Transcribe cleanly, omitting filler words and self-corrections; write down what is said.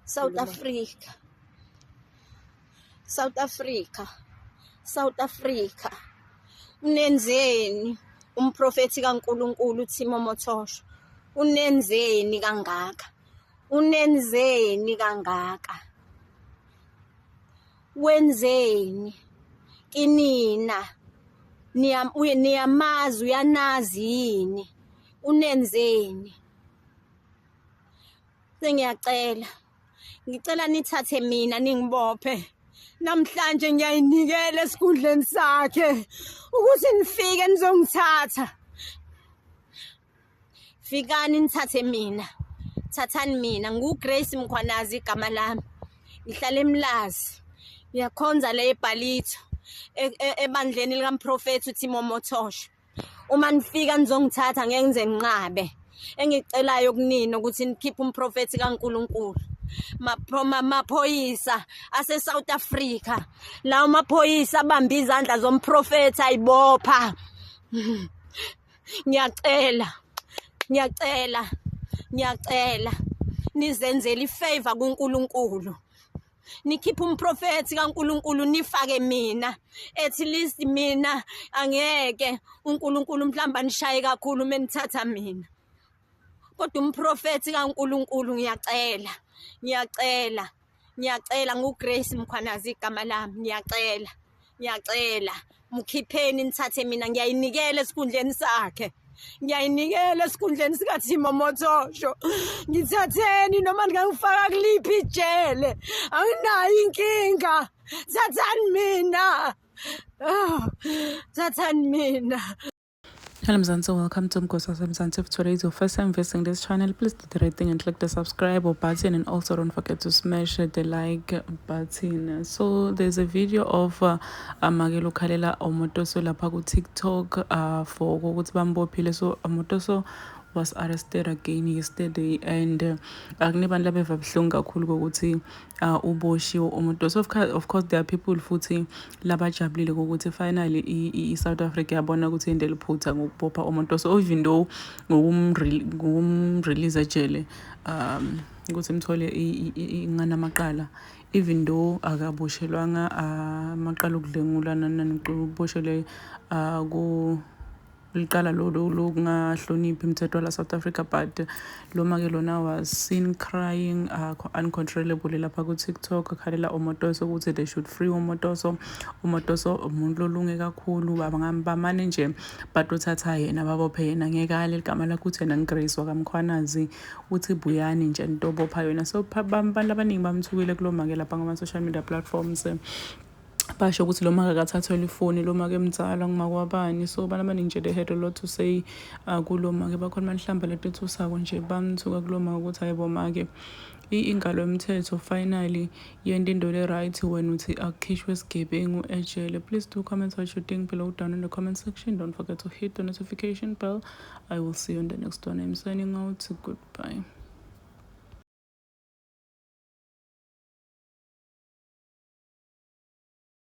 South Africa, South Africa, South Africa. Unenzeni umprofethi kaNkuluNkulu uThimo Mothosho? Unenzeni kangaka? Unenzeni kangaka? Wenzeni kinina? Niyamazi, uyanazi yini? Unenzeni? Sengiyacela, ngicela nithathe mina ningibophe. Namhlanje ngiyayinikela esikhundleni sakhe ukuthi nifike nizongithatha. Fikani nithathe mina, thathani mina. NguGrace Mkhwanazi igama lami, ngihlala eMlazi, ngiyakhonza le eBhalitho, ebandleni likamprofethi uThimo Mothosho. Uma nifika nizongithatha, ngeke ngize nginqabe. Engikucelayo kunina ukuthi nikhiphe umprofethi kaNkuluNkulu. Maphoyisa ase-South Africa, lawo maphoyisa abambe izandla zomprofethi ayibopha. Ngiyacela, ngiyacela, ngiyacela, nizenzele ifavor kuNkulunkulu, nikhiphe umprofethi kaNkuluNkulu, nifake mina. At least mina angeke uNkulunkulu mhlawumbe anishaye kakhulu uma nithatha mina, kodwa umprofethi kaNkuluNkulu, ngiyacela, ngiyacela, ngiyacela. NguGrace Mkhwanazi igama lami. Ngiyacela, ngiyacela, mkhipheni nithathe mina. Ngiyayinikela esikhundleni sakhe, ngiyayinikela esikhundleni sikaThimo Mothosho. Ngithatheni noma ningangifaka kuliphi ijele, anginayo inkinga. Thathani mina. Ah, thathani mina. Hello Mzansi, welcome to Mgosa Mzansi. If today is your first time visiting this channel, please do the right thing and click the subscribe button and also don't forget to smash the like button. So there's a video of make lokhalela Omotoso lapha ku TikTok for ukuthi bambophile. So Omotoso was arrested again yesterday and akunebantu labeva buhlungu kakhulu kokuthi uboshiwe uMotoso. Of course there are people futhi labajabulile kokuthi finally i-South Africa yabona ukuthi yente liphutha ngokubopha uMotoso, even though ngokumrelease ejele ukuthi imthole inganamaqala, even though akaboshelwanga amaqala okudlengula nani nani, uboshelwe ku liqala lo lokungahloniphi imithetho la South Africa. But lo make lona was seen crying uncontrollably lapha ku TikTok, akhalela uMotoso ukuthi they should free uMotoso. UMotoso umuntu lolunge kakhulu, bamane nje but uthatha yena babophe yena, ngeke ale igama lakhe, uthi yena ngiGrace wakaMkhwanazi, uthi buyani nje nitobopha yona. So abantu abaningi bamthukile kulo make lapha ngama-social media platforms, basho ukuthi lo make akathathelwe ifoni, lo make mdzala ngumakwabani. So abantu abaningi nje, they had a lot to say kulo make. Bakhona mhlawumbe lento ethusako nje, bamthuka kulo make ukuthi hayibo make, ingalo yomthetho finally yenta into le-right, wena uthi akukhishwe isigebengu ejele. Please do comment what you think below down in the comment section. Don't forget to hit the notification bell. I will see you in the next one. I'm signing out. Goodbye.